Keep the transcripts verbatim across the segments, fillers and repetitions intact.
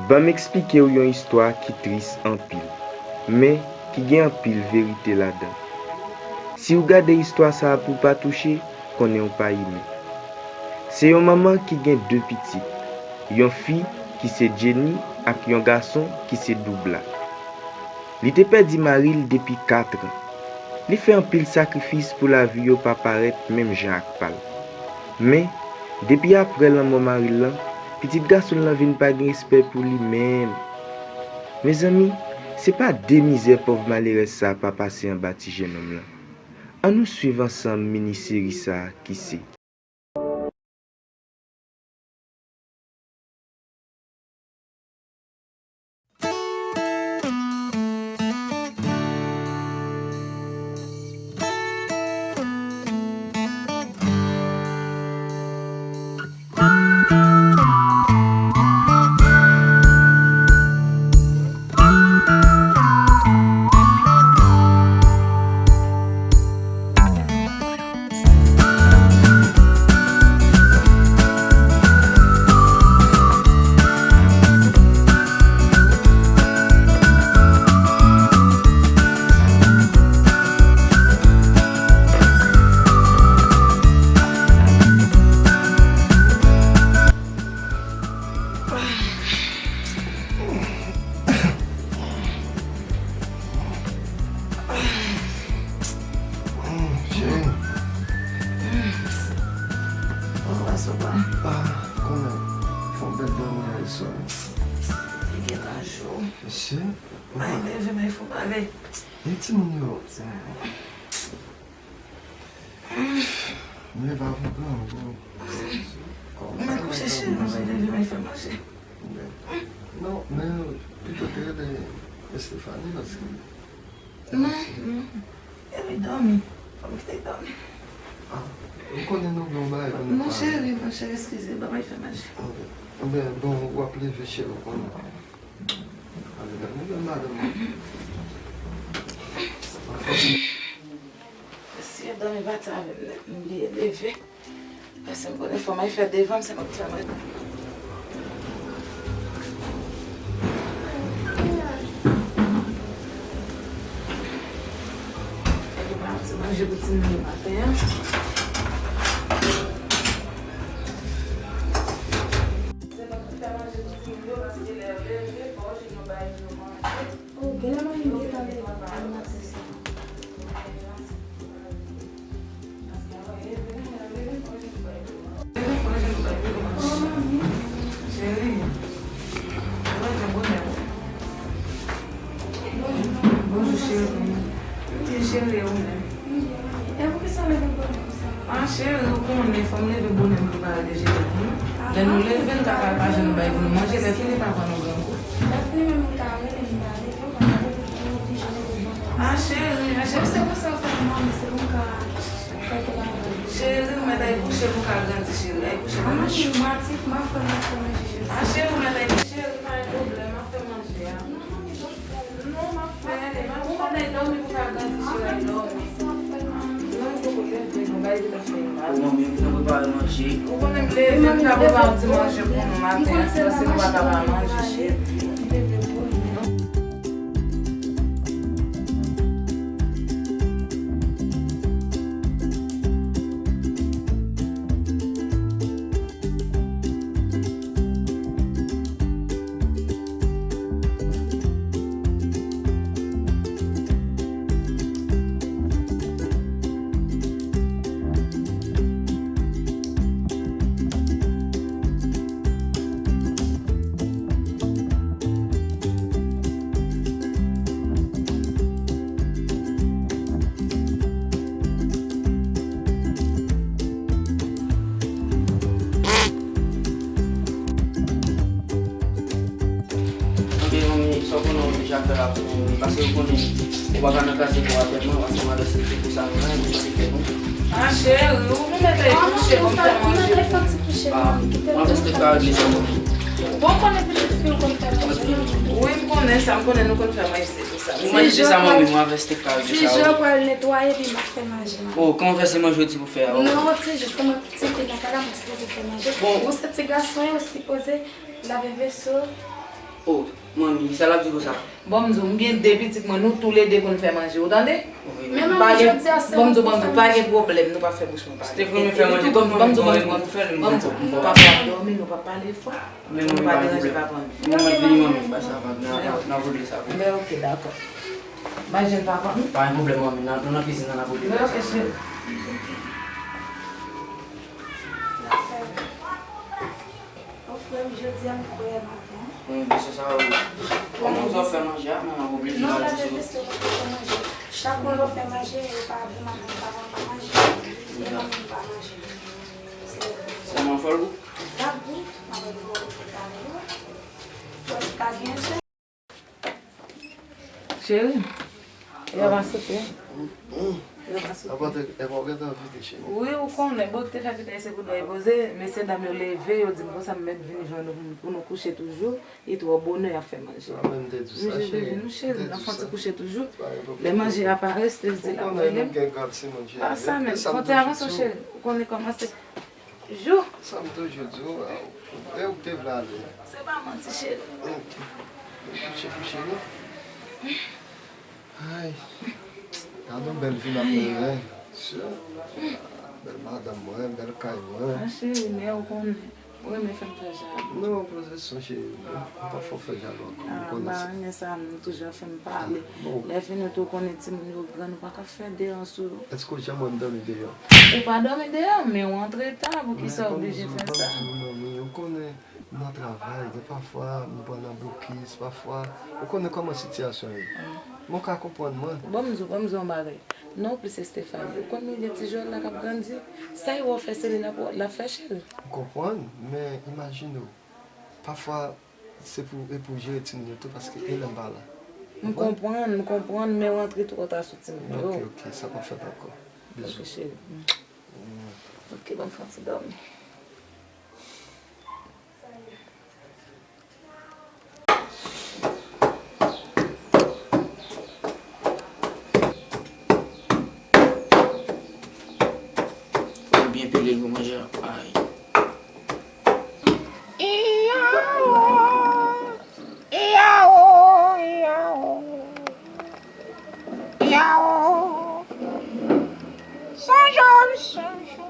Ban m eksplike w yon istwa ki tris anpil, men ki gen anpil verite ladan. Si w gade istwa sa a pou w pa touche, konnen w pa imen. Se yon manman ki gen de pitit, yon fi ki se Jenny ak yon gason ki se Doubla. Li te pèdi mari l depi kat an. Li fè anpil sakrifis pou lavi yo pa parèt menm jan ak pa l. Men, depi apre lanmò mari l lan, pitit gason l lan vin pa gen respè pou li menm. Mezanmi, se pa de mizè pòv malerèz sa a pa pase anba ti jennonm lan. Ann nou swiv ansanm mini seri sa a ki se. Cheri. Kòman w ye, papa? Ah, kòman? Fè yon bèl dòmi yè swa. Li gentan cho. Mesye. Ay, leve, men fò pale. E timoun yo? Timoun yo. M leve avan gran, bro. Mwen kouche, cheri, mwen leve, mwen fè manje. Non, men pito te rele Estefani, paske... Non, non. E li dòmi. Fò m kite l dòmi. Ah, ou konnen nou gen yon bagay pou nou pale. Non, cheri, non, cheri, eskize, ba mwen fè manje. Ok. Ebyen, bon, w ap leve, cheri, ou konnen. Ale, gade, gade madanm nan. Mesye dòmi pati avè m nèt, m bliye leve. Paske m konnen fò m al fè devan m, se mwen ki fè mwen. Mwen prepare yon ti manje pou timoun yo maten an. Se nou ki fè manje pou timoun yo, paske lè yo leve, fò w jwenn yon bagay pou yo manje. Oh, genlè manmi m gentan leve nan maten sa. Cheri, bonjou, cheri. Ki cheri ou menm? E poukisa w leve bonè konsa? Ah, cheri, ou konnen, fò m leve bonè m prepare dejene pou nou. Lè nou leve, nou ka pral pa jwenn bagay pou nou manje, lè fini, pa pran nou grangou. Lè fini, menm m ka rele, m pa leve, m pa leve, m oblije leve bonè. Ah, cheri, ah, cheri. Se pou sa w fè m manje, se pou m ka fè travay. Cheri, ou mèt al kouche pou w ka grandi, cheri. Al kouche pou w. Ah, cheri, m ap fè manje, cheri. Ah, cheri, ou mèt al kouche, cheri, pa gen pwoblèm, m ap fè manje a. Non, m ap fè, m ap fè, m ap fè. Ou konn al dòmi pou ka grandi, cheri, al dòmi. Non, m poko leve, non, bay li ta fè mal. Bon, men, nou prepare manje. Ou konnen m leve, m ta prepare ti manje pou nou maten an, sinon se nou pa ta va manje, cheri. Ebyen, manmi, sa w konnen w deja fè la pou mwen, paske w konnen ou pa ka nan katye pou atèman, paske m avèse te pou sa nou la, e pou sa te fè nou. Ah, cheri, ou mèt al kouche pou m fè manje. Ah, mwen avèse te ka regle sa, manmi. Bon, konnen pitit fi w konn fè manje. Wi, m konnen sa, m konnen nou konn fè manje, se pou sa. Ou manje sa, manmi, mwen avèse te ka regle sa. Ti Jan pral netwaye, epi m ap fè manje, manmi. Oh, kòman fè se manje w di pou fè a? Non, ti Jan, kòman ti fi nan kay la, mwen sipoze fè manje. Bon. Ou se ti gason, ou sipoze lave veso. Oh, manmi, sa l ap di konsa? Bon, m di w, m gen de pitit mwen, nou toulede pou n fè manje, ou tande? Wi. Men manmi, jodi a se ou ki fè manje. Bon, m di w, bon, m di w, pa gen pwoblèm, nou p ap fè bouch mwen pale. Steph renmen fè manje, tout moun, bon, m di w, bon, m di w, bon, m di w, papa ap dòmi, nou p ap pale fò. Men manmi, pa gen pwoblèm. Pou nou pa deranje papa nou. Mwen mèt vini, manmi, pa sa, pa, n a, n a, n a regle sa pou. Men ok, dakò. Manje l, papa. Pa gen pwoblèm, manmi, n a, nou nan kizin nan, n a regle sa. Men ok, cheri. Bon, frè m, jodi a m kwè maten. Wi, men se sa, wi. Kòman w fè manje a, manman, oblije manje sou. Non, la te pèse mwen fè manje. Chak moun yo fè manje, yo pa bon maten, pa bon pa manje. E mwen menm pa manje. Se sèlman fò l gou? L ap gou, m ap gou pou talè, wi. Jodi ka gen sè. Cheri, e a pa sote. E a pa sote. Apòte, e pa w gentan vide, cheri. Wi, ou konnen, bon, te fè pita se pou dòy poze, mesye dam yo leve, yo di m konsa m mèt vini jwenn nou pou, pou nou kouche toujou. Li twò bonè y ap fè manje. Mwen menm te di w sa, cheri. Wi, cheri, nou cheri, n ap fè ti kouche toujou. Lè manje a parèt, Steph di l ap rele m. Ou konnen nou gen gad timoun, cheri. Pa sa menm, fò ti avanse, cheri. Ou konnen kòman se. Jou. Sa m toujou di w, e ou te vle ale. Se pa manti, cheri. Ok. Kouche, kouche, non? Ay. Gade yon bèl vi n ap mennen, hein. Sè. Bèl madanm mwen, bèl kay mwen. Ah, cheri, men ou konnen. Ou renmen fè m fè jalou. Non, poze son, cheri. M p ap fè w fè jalou ankò. M konnen sa. Ah, ba, men sa, nou toujou ap fè m pale. Bon. Lè fini tou, ou konnen timoun yo gran, nou pa ka fè deyò sou yo. Èske w janm wè m dòmi deyò? Ou pa dòmi deyò, men ou antre ta, poukisa w oblije fè sa? Manmi, ou konnen m nan travay, gen pafwa m pran nan blokis, pafwa, ou konnen kòman sitiyasyon ye. Mwen ka konprann mwen. Bon, m di w, bon, m di w yon bagay. Non plis Estefani, ou konn nou gen ti Joel la k ap grandi. Sa yo fè se li l ap, l ap fè cheri. M konprann, men imajine w, pafwa se pou, e pou jere timoun yo tou, paske e lè m pa la. M konprann, m konprann, men w antre twò ta sou timoun yo. Ok, ok, sa p ap fèt ankò. Bizou. Ok, cheri. Mm. Ok, ban m fè yon ti dòmi. Fò l byen pile l pou manje a. Ay. Iyawo, iyawo, iyawo. Iyawo. Sonje w, sonje w.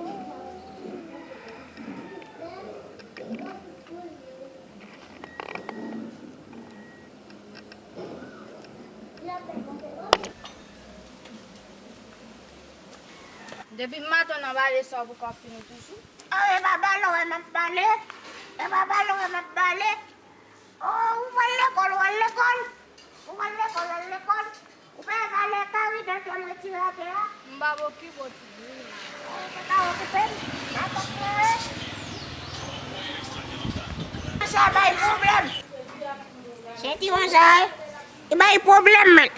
Depi maten w nan bale sa w poko fini toujou. Ah, e pa bale w wè m ap bale. E pa bale w wè m ap bale. Oh, ou pral lekòl, ou al lekòl. Ou pral lekòl, ou al lekòl. Ou pa valè kari dantè m retire atè a? M p ap okipe w, ti moun. Ou te ka okipe m? Nan kòk mwen, wi. Sa bay pwoblèm. Se ti moun sa, wi. Li bay pwoblèm, men.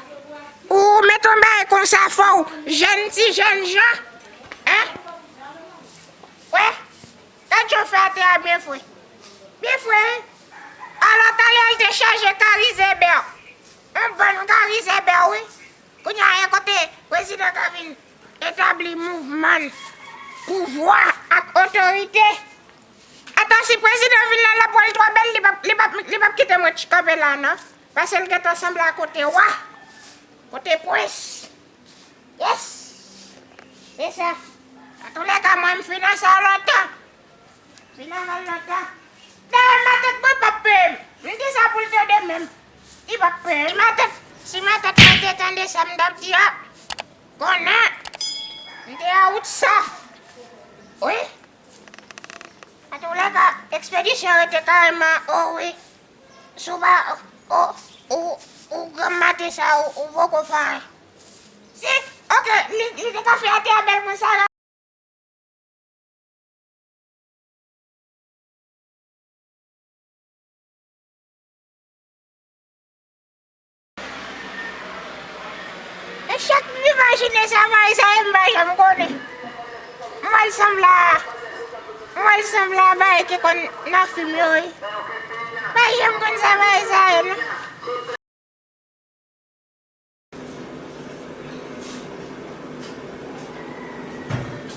Ou met yon bagay konsa, fò w jèn ti jèn jan. Hein? Wè. Gad jan w fè atè a byen fre. Byen fre, wi. Alò, talè, l te chaje kari Zebè. Yon bann kari Zebè, wi. Kounye a, e kote prezidan ka vin etabli mouvman l, pouvwa ak otorite. Ata, si prezidan vin la, l ap wè l twò bèl, li p ap, li p ap, li p ap kite mwen kanpe la, non. Paske l gentan sanble a kote wa, kote prens. Yes! Se sa. Antoulèka, mwen, m fin nan sa lontan. M fin nan l lontan. Dayè, matant mwen p ap peye m. M di sa pou l tande menm. Li p ap peye m. Matant, si matant mwen te tande sa m t ap di a, konnen m te a wout sa. Wi. Antoulèka, ekspedisyon rete kareman, o wi. Si w pa, ou, ou, ou gran maten sa, ou, ou poko fè anyen. Si, ok, li, li te ka fè atè a bèl konsa la. E chak m imajine sa, bagay sa yo, m pa janm konnen. M wè l sanble a, m wè l sanble a bagay ki konn nan fim yo, wi. M pa janm konn sa bagay sa yo, non.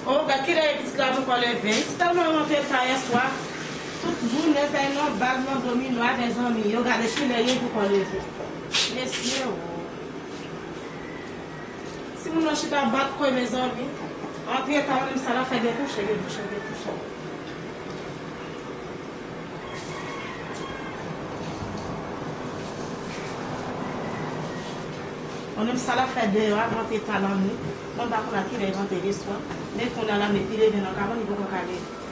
Oh, gad kilè pitit la poko leve. Li tèlman anpil ta yèswa. Tout jounen fè nan bal, nan domino avè zanmi yo, gade kilè ye pou kò leve. Mesye o. Si moun nan chita bat kò l, mezanmi, antre ta, menm sa l ap fè dekouche, dekouche, dekouche. Mwen menm sa l ap fè deyò a, rantre ta nan nwit. Mwen pa konn a kilè l rantre leswa. Men kounye a la, men pi leve nan kabann, li poko ka leve.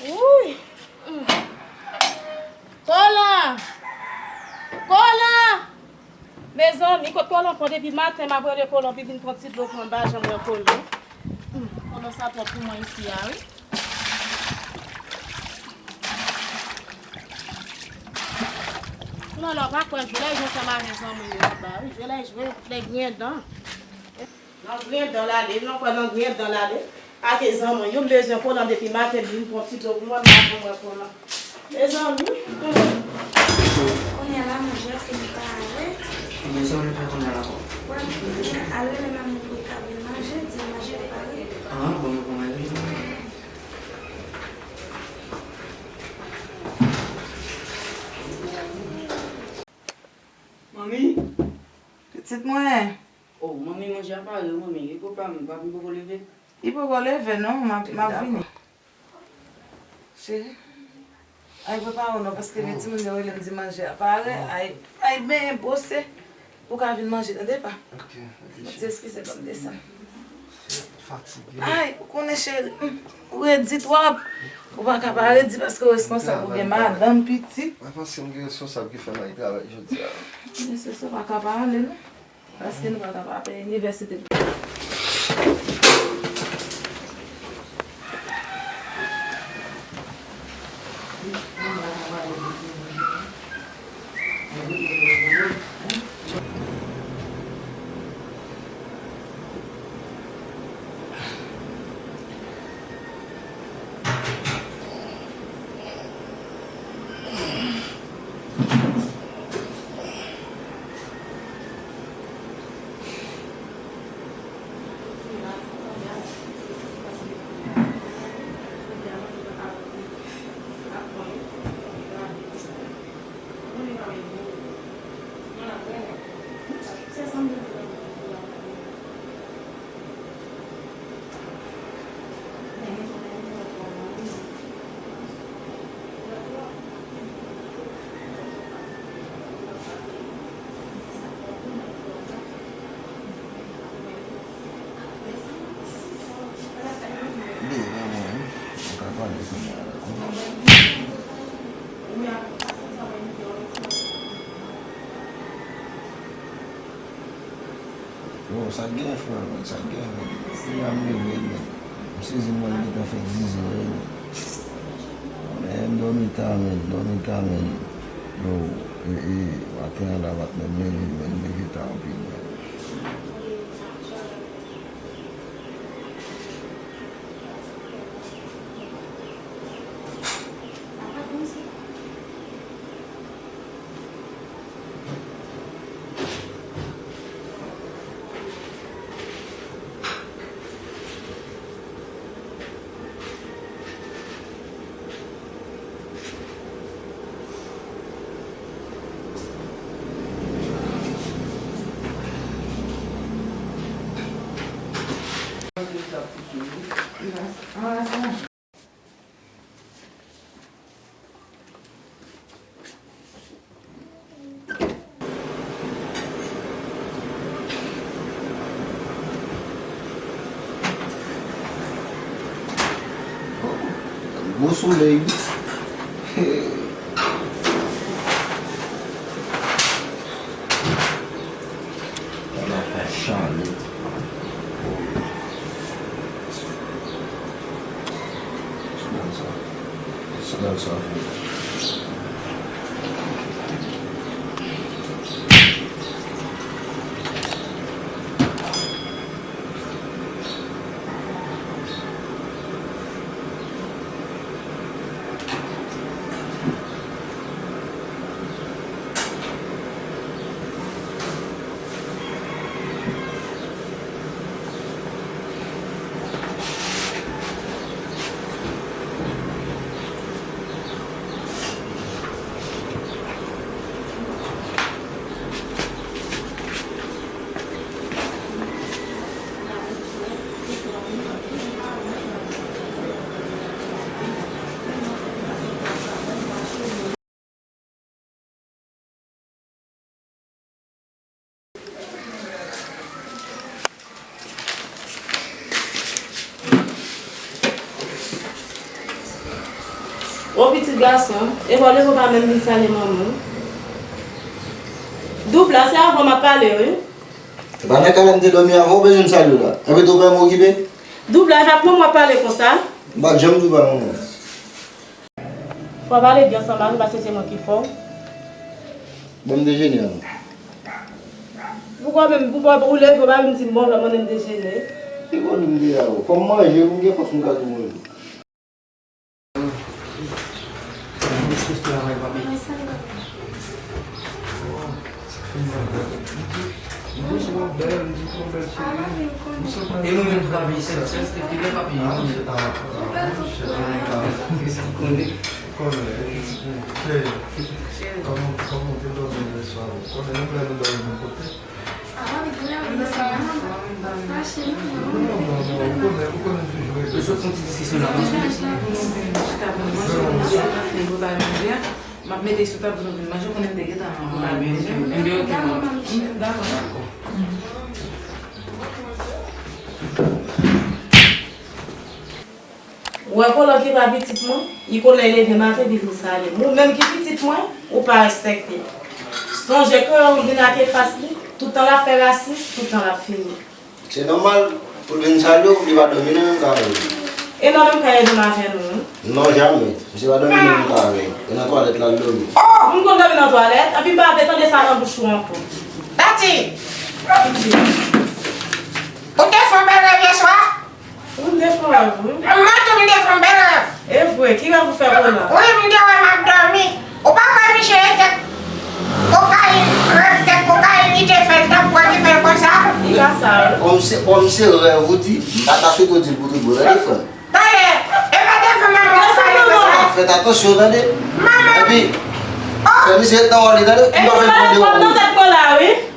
Wouy! Mm. Kolan! Kolan! Mezanmi, kot Kolan pran depi maten, m ap rele Kolan pou vin pran ti dlo pou mwen, m pa janm wè Kolan. Hmm, Kolan sa twòp pou mwen isi a, wi. Non, non, pa kwè, jwe lè jwe ansanm avè zanmi yo anba, wi, jwe lè jwe, lè griyen dan. Nan griyen dan l ale, nan kwè nan griyen dan l ale. Ake zanmi, yo m bezwen Kolan depi maten, vin pran ti dlo pou mwen, m pa janm wè Kolan. Mezanmi. Kounye a la, manje a fini pare. Ebyen, sa w vle fè kounye a la ankò? Wè, al rele manmi pou l ka vin manje, di l manje a pare. Ah, bon, bon, manje. Manmi? Pitit mwen. Oh, manmi, manje a pare, manmi. E papa m, papa m poko leve? Li poko leve, non, m ap, m ap vini. Cheri, ay, prepare w non, paske gen timoun yo rele m di manje a pare, ay, ay, benyen, bwose, pou w ka vin manje, tande pa? Ok, ok, cheri. Ti eskize, ban m desann. Fatige. Ay, ou konnen, cheri, hmm, ou redi twòp. Ou pa ka pa redi paske w responsab, ou gen madanm, pitit. Mwen panse m gen responsab ki fè m al travay jodi a. Mesye, sa pa ka pa ale, non. Paske nou pa ka pa peye inivèsite. Yo, sa k gen frè mwen, sa k gen frè mwen? Kounye a m leve, men. M sezi m wè l gentan fè dizè, men. Men m dòmi ta, men, m dòmi ta, men. Yo, e, e, maten an la, m ap menm leve, men m leve ta anpil, men. Gwo solèy wi. Sa va fè chale. Sou bòn sa. Sou bòn sa. Gason, e bò leve w pa menm vin salye manman w. Doub la, se avè w m ap pale, wi. E pa nan kay la m te dòmi avan w bezwen m salye w la. Enben tou w pa m okipe. Doub la, se ak manman w w ap pale konsa. M pa t janm di w pa manman w. Fò w pale byen ansanm avè m paske se mwen ki fò w. Ban m dejene an. Poukò menm, poukò ou leve w pa menm di m bon, lè mande m dejene? Ki pwoblèm m gen avè w? Fò m manje pou m gen fòs pou m ka tou manje. E mwen menm tou papi, sèl, sèl Steve ki gen papi. Ou konnen. Cheri, kòman, kòman w te dòmi yè swa? Ou konnen nou lè nou dòmi menm kote? Non, non, non, ou konnen, ou konnen m toujou rete. Yo sot fè yon ti diskisyon la. Chita pou mwen, mwen fè yon bagay manje a. M ap mete sou tab pou nou vin manje, ou konnen m te gentan an. Enben, enben, ok, mwen. Dakò. Ou wè Kolò ki pa pitit mwen, li konnen leve maten li vin salye m. Ou menm ki pitit mwen, ou pa respekte. Sonje ke ou vin ak efas li, tout tan l ap fè rasis, tout tan l ap fini. Se nòmal pou l vin salye w, li pa dòmi nan menm kay avè w. E nan menm kay e dòmi avè nou, wi. Non, jamè. Misye pa dòmi nan menm kay avè w. E nan twalèt la l dòmi. Moun konn dòmi nan twalèt, anpi m pa vle tande sa nan bouch ou ankò. Tati! Ou te fè yon bèl rèv yè swa? Wi, m te fè yon rèv, wi. Mwen tou, m te fè yon bèl rèv. E vre, ki rèv ou fè, Kolò? Wi, m te wè m ap dòmi. Ou pa kwè misye e tèt kokayin, rèv tèt kokayin, li te fè l, t ap kwè li fè l konsa? Li ka sa, wi. Kòm se, kòm se rèv ou di, m pa ta swete w di l pou tout bon, tande, frè m. Tande, e pa devan manman w ou pale konsa. Fèt atansyon, tande. Manman. Epi, fè misye ret nan wòl li, tande. M pa fè l pran de wòl.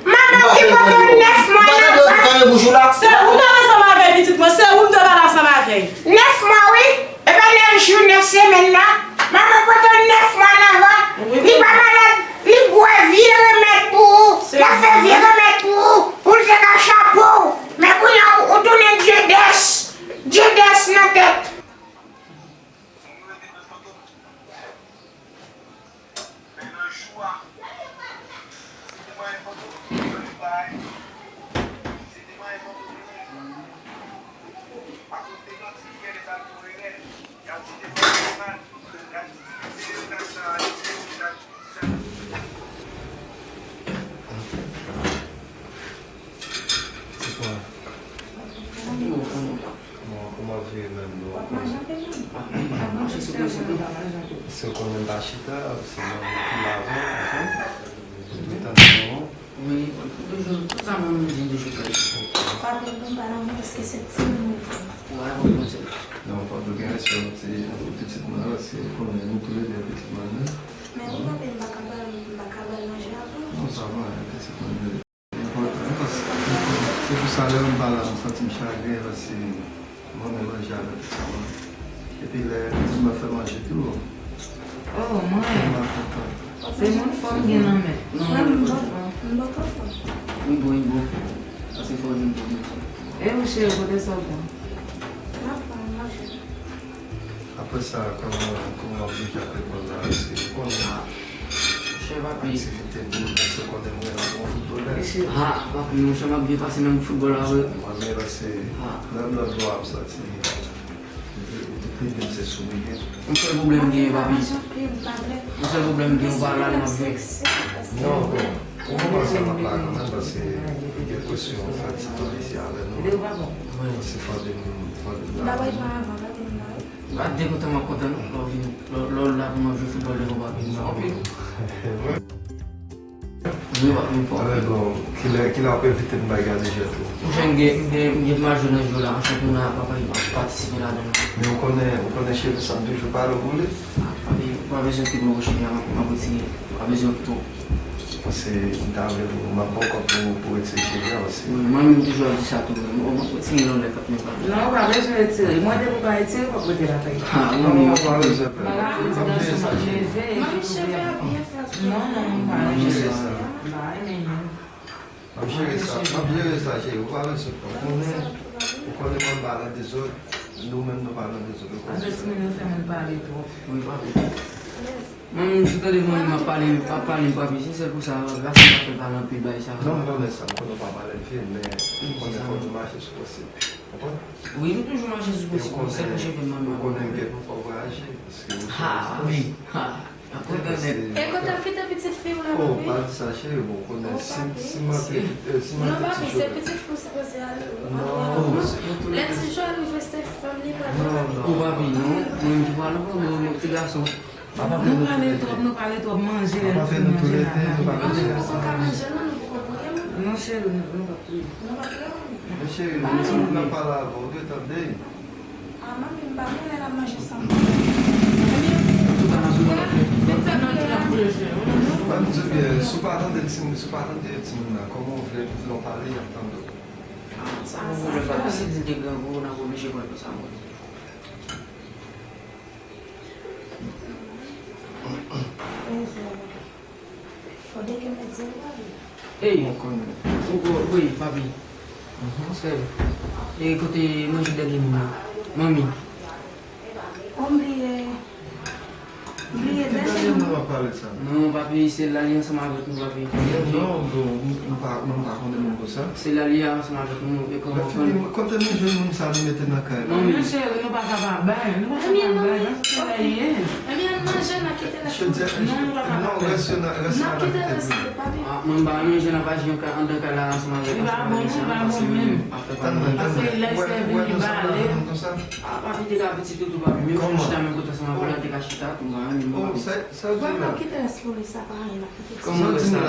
Manman ki pote w nèf mwa nan vant. Se ou t al ansanm avè pitit mwen, se ou m t al ansanm avè. Nèf mwa, wi. E pa nèf jou, nèf semèn nan. Manman pote w nèf mwa nan vant. Li pa malad, li bwè vye remèd pou ou. L ap fè vye remèd pou ou, pou l te ka chapo w. Men kounye a, ou, ou tounen dye dès. Dye dès nan tèt. Bon, kòman w ap viv menm, non? W ap manje anpil, non? W ap manje anpil. W ap manje anpil. Si w konnen m pa chita, se manman ki lave, ok? Ou tande, non? Wi, toujou, tout sa manman di, toujou fè. Pa plenn nou, pa lanmou, paske se timoun nou ye. Wi, w ap manje. Non, fòk nou gen respè pou ti, pou pitit mwen, paske ou konnen nou toulède pitit mwen, non? Men ou konnen m pa ka ba l, m pa ka ba l manje avan. Non, sa va, pitit mwen. Enpòtan, paske se pou sa lè m pa la, m santi m chagren, paske mwen menm manje avèk sa mwen. Epi lè pitit mwen fè manje tou. Oh, mwen. Mwen kontan. Se moun fò m gen nan men. Non, mwen, mwen, mwen, mwen pa fò. Wi, bon, wi, bon. Paske fò w di m bon, mwen fò. E ou cheri, kote sa w pran? M ap pran manje. Apre sa, kòman, kòman w ap deja pran la, se ou konnen. Chè papi. Aktivite boul, se konnen mwen la bon foutbolè. Ha, papi, monchè, m ap byen pase nan foutbòl la, vre. Mwen, men la, se menm lòt bò ap sòti. Depi, depi se souri. Yon sèl pwoblèm m genyen, papi. Yon sèl pwoblèm m genyen, ou pa la, m ap jwe. Non, bon. Pou moman sa, m ap la kanmenm, paske gen presyon, fè ti tan isi avè nou. Paske fò de moun, fò de la. Pa de kontan m ap kontan non, lè w vini, lè, lè w la pou m ap jwe foutbòl devan w pa vini non. Wi, w ap vin fò. Alò, bon, kilè, kilè w ap envite m bay gade jwèt ou? Monchè, m gen, m gen, m gen pou m al jwe nan jwèt la, nan chanpyona a, papa, m ap patisipe ladan l. Men ou konnen, ou konnen cheri sa m toujou pale w pou li. Papi, ou pa bezwen okipe w cheri a, m ap, m ap retire, ou pa bezwen okipe w. Paske m ta vle pou m ap ba w kòb pou, pou retire cheri a, paske. Wi, mwen menm toujou ap di sa tou, men m ap retire l yon lè kòb men pa. Non, ou pa bezwen retire. Mwen depi ou pa retire, w ap rete lakay. Ha, wi, men ou pa bezwen pè. Mwen la, m di gason m ap leve, epi cheve a byen fè. Non, non, m pa renmen sa. M pa renmen non. M ap jere sa, m ap jere sa, cheri. Ou pa bezwen pè. Ou konnen, ou konnen mwen pa nan dezòd, nou menm nou pa nan dezòd, ou konnen sa. Paske timoun yo fè moun pale twòp. Wi, papi. Mwen menm, si w tande mwen, m ap pale, m ap pale, papi, se sèl pou sa, gason pa fè pale anpil bagay sa. Non, m konnen sa, m konnen w pa pale anpil, men m konnen fòk nou mache sou prensip. Konprann? Wi, nou toujou mache sou prensip, sèl pou cheve m. Ou konnen m gen pou fò vwayaje, paske ou se rezidans. Ha, wi, ha. E kote w kite pitit fi w la, papi? Oh, pa di sa, cheri, bon, ou konnen si, si m antre, eh, si m antre ti Joel. Non, papi, se pitit fi w sipoze ale. Non. Lè ti Joel rive, se fanm li pral. Non, non. Oh, papi, non, mwen ki pral anvan, mwen, mwen, ti gason. Nou pale twòp, nou pale twòp, manje, manje la, papi. Manje, nou poko ka manje, non, nou poko priye, non. Non, cheri, nou, nou p ap priye. Nou p ap priye, non. Men cheri, nou, nou ap pale avè w, ou dwe tande. Ah, manmi, m pa konnen l ap manje san manje. Antouka, si w pa tande ti, si w pa tande timoun nan, kòman w vle pou lè w pale, y ap tande w? Ah, sa pa pwoblèm, papi, si di l te grangou, n ap oblije pran l pou sa, mwen. Ey, ou ko-, wi, papi. Sèl. E kote manje dènye moun nan? Manmi. Ou bliye, bliye dènye moun. Ki dènye moun w ap pale sa? Non, papi, se la li ansanm avèk nou, papi. Non, non, m, m pa, m pa konnen moun konsa. Se la li ansanm avèk nou, e kòman fann. Kote nou jwenn moun sa nou mete nan kay la? Manmi. Non, cheri, nou pa ka pa bay, nou pa ka pa bay, paske se la li ye. Ebyen, ann manje, n a kite rès. Non, nou pa ka pa bay. Non, rès yo, n a, rès yo, n a kite rès yo, papi. Ah, mwen, m pa renmen jan n ap aji anndan kay la ansanm avèk Asma Vanessa, paske mwen menm, pa fè pa mwen. Paske lè sèvi li bale. Ah, papi te ka pitit ou tou, papi. Menm si nou chita menm kote ansanm avè l, te ka chita tou, mwen menm, papi. Sa, sa w di la? Kòman kite rès pou li, sa pa anyen, n ap kite rès. Kòman rès la?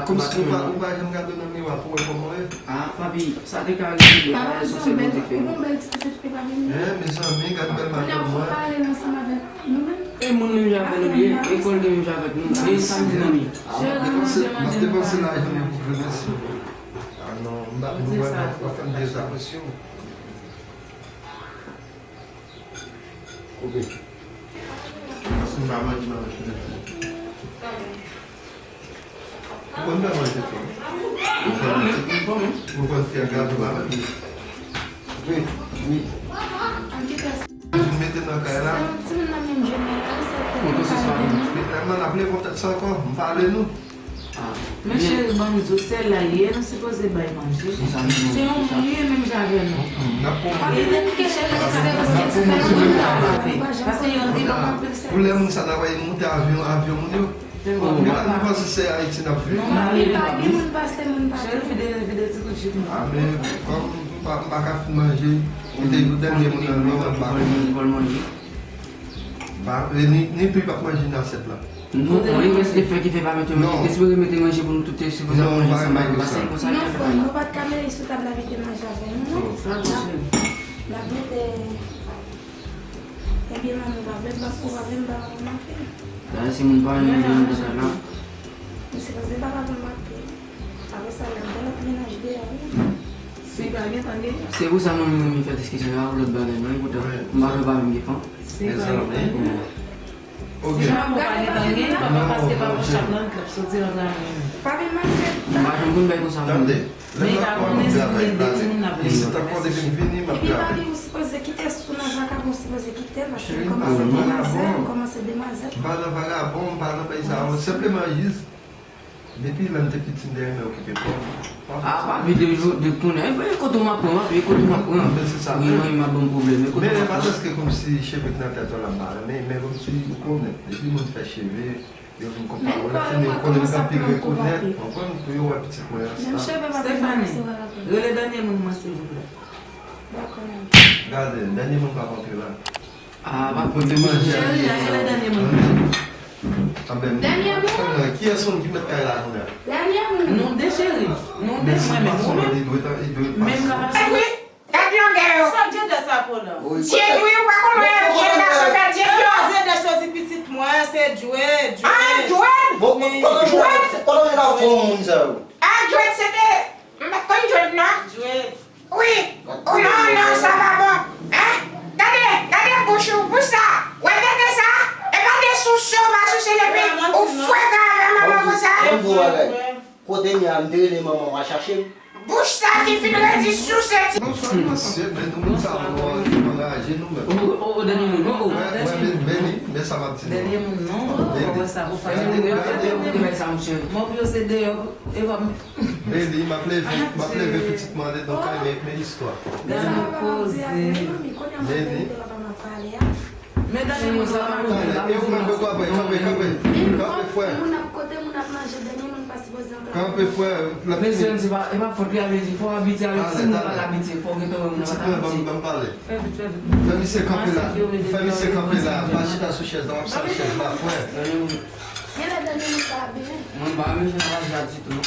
Kòmsi ou pa, ou pa janm gade w nan miwa pou w wè kòman w ye? Ah, papi, sa te ka rive, bagay sou sèl Bondye k fè. Ou gon bèl ti pitit fi, papi. Eh, mezanmi, gad bèl madanm mwen. Kounye a ou pale ansanm avèk nou menm. E moun menm jan avè nou ye, e kò l gen menm jan avèk nou. E sa m di manmi. Ah, m ap depanse, m ap depanse lajan mwen pou vle mèsi. Ah non, m pa, m wè m ap fè m dezapresye w. Koupe. Si m pa manje, m ap manje. Ou konn fè manje tou. Ou konn fè, ou konn fè gato pa manje. Wi, wi. Ou vin mete nan kay la. Mwen, n ap leve tèt sa ankò, m pale nou. Men cheri, ban m di w, sèl la li ye, nou sipoze bay manje. Se yon moun li ye menm jan avè nou. Li te kouche nan sèl, sèl, sèl moun la. Paske yo di lòm anpil sèl. Pou lè moun sa ta va moute avyon, avyon moun yo. Gen la nou panse se Ayiti n ap viv. Non, li pa gen moun pase moun pa gen. Cheri, vide, vide ti kout jip nou. Ah, men kòm m pa, m pa ka fin manje, m te dènye moun nan non, m pa manje. Ba, e ni, ni pi p ap manje nan asyèt la. Non, li reste fè ki fè pa mete manje. Te sipoze mete manje pou nou tout, te sipoze manje ansanm avè nou. Pase konsa. Non, frè m, nou pa t ka mete sou tab la mete manje avè nou, non. Sa bon, cheri. N ap mete, ebyen, manmi pa vle, m pa, ou pa vle, m pa konn maten. Dayè, si moun pa renmen vin nan kay la. Misye panse papa pou l maten. Apre sa, l ap gen lòt mennaj deyò, wi. Si pa gen, pa gen. Se pou sa mwen menm, mwen fè diskisyon sa pou lòt bagay, non, epoutan, m pa vle pa menm gen fanm. Si pa gen, pa gen. Si pa gen, pa gen, papa, paske papa chak nan l ap soti nan travay. Pa vin mache. M pa janm konn bay konsa, non. Tande. Men pa konnen si gen de timoun n ap leve. Isit ankò depi m vini, m ap grave. Epi papi, ou sipoze kite sou nan vakabon, ou sipoze kite l, paske l kòmanse demwazèl, l kòmanse demwazèl. M pa nan vagabon, m pa nan bagay sa yo. Senpleman, jis, depi lè m te piti, m te renmen okipe kò m. Ah, papi, de jou, de kounye a, e kote w m ap pran, papi, e kote w m ap pran. Men se sa menm. Wi, mwen, m ap ban m pwoblèm, e kote w m ap pran. Men pa paske kòmsi cheve k nan tèt ou la m pa renmen, men kòmsi ou konnen, depi moun fè cheve, yo vin konpare w, lè fini yo konnen m t anpil rekonèt, konprann, pou yo wè pitit mwen an sa. Stephanie, rele dènye moun mwen silvouplè. Gade, dènye moun pa kanpe la. Ah, pa kote manje a ye. Cheri, rele dènye moun. Dènye moun? Kiyès moun ki mèt kay la kounye a? Dènye moun. Nou de cheri. Nou de mwen menm. Ou menm? Menm ka pase. Gad longè yo. Sa Dieudè sa kola? Dieudè, wi, ou pa konn wè Dieudè sa fè Dieudè. Dieudè soti pitit mwen, se Djwed, Djwed. Ah, Djwed. Bon, kote Djwed? Kote Djwed ap fè moun sa yo? Ah, Djwed, se te, m pa t konn Djwed, non. Djwed. Wi. Oh, non, non, sa pa bon. Hein? Gade, gade bouch ou, bouch sa. Wè tete sa? E pa de souse, ou pa souse depi ou frekan avè manman konsa. Bon, bon, bon, bon. Kote m ye a, m te rele manman w al chache m. Bouch sa Ki fin redi sou sèt. Bonswa, bonswa. Mesye, men nou moun sa nou anraje nou menm. O, o, o, dènye moun, o, o. Mwen, mwen, men, men li, men sa m ap di nou. Dènye moun, non. Ou wè sa, ou fè nou. Mwen pou yo se deyò, e pa m. Men li, m ap leve, m ap leve pitit mande donk kay men, men istwa. Gade koze. Men li. Men dènye moun sa pa konn. Tande, e ou menm, kanpe, kanpe, kanpe. Kanpe, frè. Moun ap kote, moun ap manje, dènye moun pa sipoze antre. Kanpe, frè. Mesye, se pa, e pa fòt li, a vle di, fò w abitye avèk, si moun pa abitye, fò w gentan wè moun nan pa abitye. Ban m, ban m pale. Fè vit, fè vit. Fè misye kanpe la. Fè misye kanpe la. Pa chita sou chèz la, w ap sal chèz la, frè. Genlè dènye moun pa byen. Mwen pa renmen jan l ap aji a ditou, non.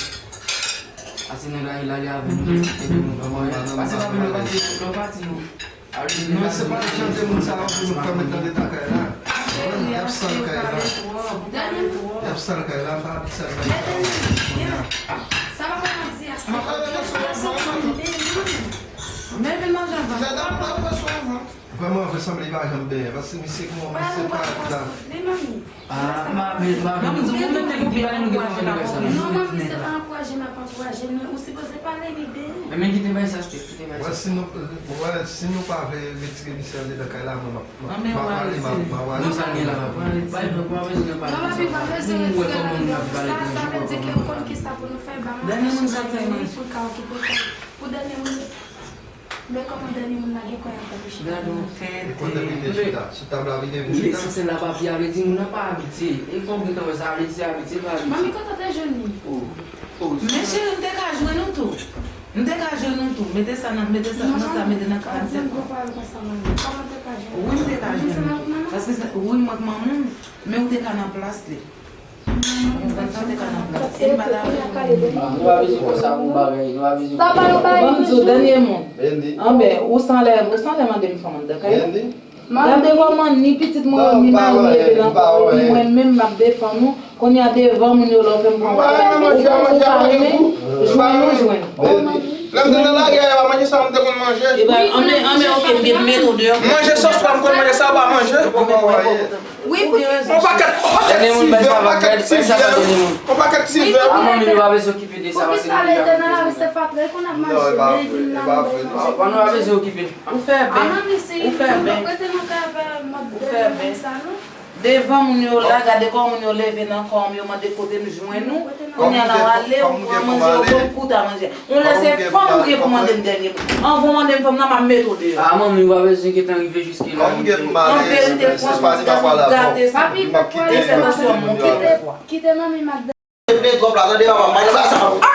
Ase nèg la, li ale avè nou, ede nou pran mwayen. Pase pa vin nan pati, nan pati nou. Non, se pa jan de moun sa yo pou nou fè met nan leta kay la. Y ap sal kay la. Y ap sal kay la, m pa abitye ak bagay sa yo kounye a. Sa pa kòmanse a. M ap ale nan swen avan. Men vin manje avan. Lè dam pa pran swen avan. Vrèman, vrè sanble li pa janm benyen, paske misye gon, misye pa la. Ah, ma belle, ma belle. Ou menm nèg ki bay nou gen manje nan kay sa. Non, manmi, se pa ankouraje m ap ankouraje l, men ou sipoze pale li byen. Men, men kite bay sa, Steph, kite bay sa. Wè, si nou, wè, si nou pa vle retire misye andedan kay la, mwen, m ap, m ap, m ap ale, m ap, m ap ale. Non, sa gen la, pa pran. Bay, pa bezwen pale. Non, papi, pa bezwen retire l andedan sa, sa vle di ke ou konn kisa pou nou fè, ba mwen manje pou ka okipe kay. Pou dènye minit. Men kòman dènye moun la gen kòy ap tankou chita. Gad yon tenten. E kote vin de chita? Sou tab la vin de vin chita? Lesansyèl la, papi, a vle di moun nan pa abitye. E kòm ou gentan wè sa, a vle di se abitye, pa abitye. Manmi, kote w te jwenn li? Oh. Oh. Men cheri, m te ka jwenn ou tou. M te ka jwenn ou tou. Mete sa nan, mete sa nan sa, mete nan karant sèt. Gwo pawòl konsa, manmi. Kòman w te ka jwenn li? Wi, m te ka jwenn ou tou. Paske se, wi, mwen k manman w, men ou te ka nan plas li. Nou pa bezwen konsa pou bagay, nou pa bezwen konsa. Ban m di w, dènye moun. Anben, ou sanlè, ou sanlè mande m fanm anndan kay la. Gade kòman ni pitit mwen yo, ni mari m leve nan kò yo, ni mwen menm m ap defann ou. Kounye a devan moun yo, lè w fè m pran ou pa renmen, jwenn ou jwenn. Lè m te nan lagè, yo pa manje sa m te konn manje. Anben, anben, oke, m gen mete w deyò. Manje sans pa m konn manje sa, yo pa manje. Wi, pou ki rezon? On pakèt, on pakèt sivè, on pakèt sivè, on pakèt sivè. A manmi, nou pa bezwen okipe de sa, paske nou deja konn sa. Non, e pa vre, e pa vre, non. Bon, nou pa bezwen okipe. Ou fè byen. Ou fè byen. Ou fè byen. Devan moun yo la, gade kòman moun yo leve nan kò m, yo mande kote m jwenn ou. Kounye a la, w ale, ou pran manje, ou konn kout a manje. Yon lè se fanm ou gen pou mande m dènye. Anvan w mande m fanm nan, m ap mete w deyò. A, manmi, ou pa bezwen gentan rive jiske la. An verite, franchman, ti gason gate sa. Papi, pa pwale, se paske m kite, kite manmi m ak. Depi twòp la, tande papa m, pa nan sa.